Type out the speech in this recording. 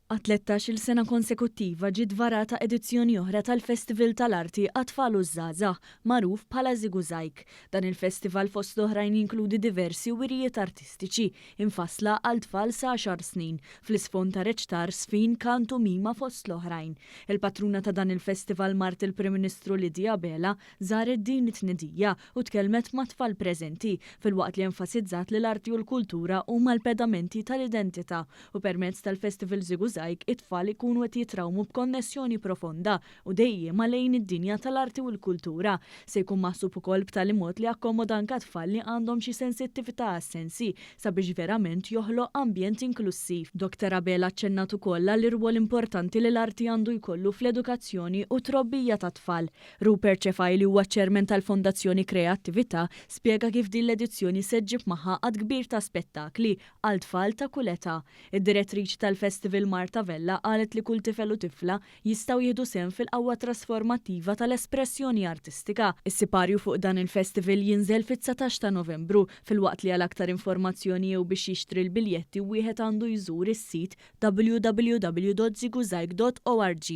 Għat-tlettax-il sena konsekuttiva ġiet varata edizzjoni oħra tal-Festival tal-Arti għat-Tfal u ż-Żgħażagħ, magħruf bħala Żigużajg. Dan il-festival fost l-oħrajn jinkludi diversi wirjiet artistiċi imfassla għal tfal sa għaxar snin, fl-isfond ta' reċtar, żfin, kant u mima fost l-oħrajn. Il-patruna ta' dan il-festival mart il-Prim Ministru Lydia Abela żaret din it-tnedija u tkellmet mat-tfal preżenti, filwaqt li enfasizzat li l-arti u l-kultura huma l-pedamenti tal-identità u permezz tal-Festival Żigużajg it-tfal ikunu qed jitrawmu b'konnessjoni profonda u dejjiema lejn id-dinja tal-arti u l-kultura. Se jkun maħsub ukoll b'tali mod li jakkomoda anke tfal li għandhom xi sensittività għas-sensi sabiex verament joħloq ambjent inklussiv. Dottor Abela aċċennat ukoll għall-irwol importanti li l-arti għandu jkollu fl-edukazzjoni u t-trobbija tat-tfal. Rupert Cefai li huwa ċ-Chairman tal-Fondazzjoni Kreattività spjega kif din l-edizzjoni se ġġib magħha għadd kbir ta' spettakli għal tfal ta' kull età. Id-direttriċi tal-festival Marta Vella qalet li kull tifel u tifla jistgħu jieħdu sehem fil-qawwa trasformattiva tal-espressjoni artistika. Is-siparju fuq dan il-festival jinżel fit-19 ta' Novembru, filwaqt li għal aktar informazzjoni jew biex jixtri l-biljetti wieħed għandu jżur is-sit www.ziguzaig.org.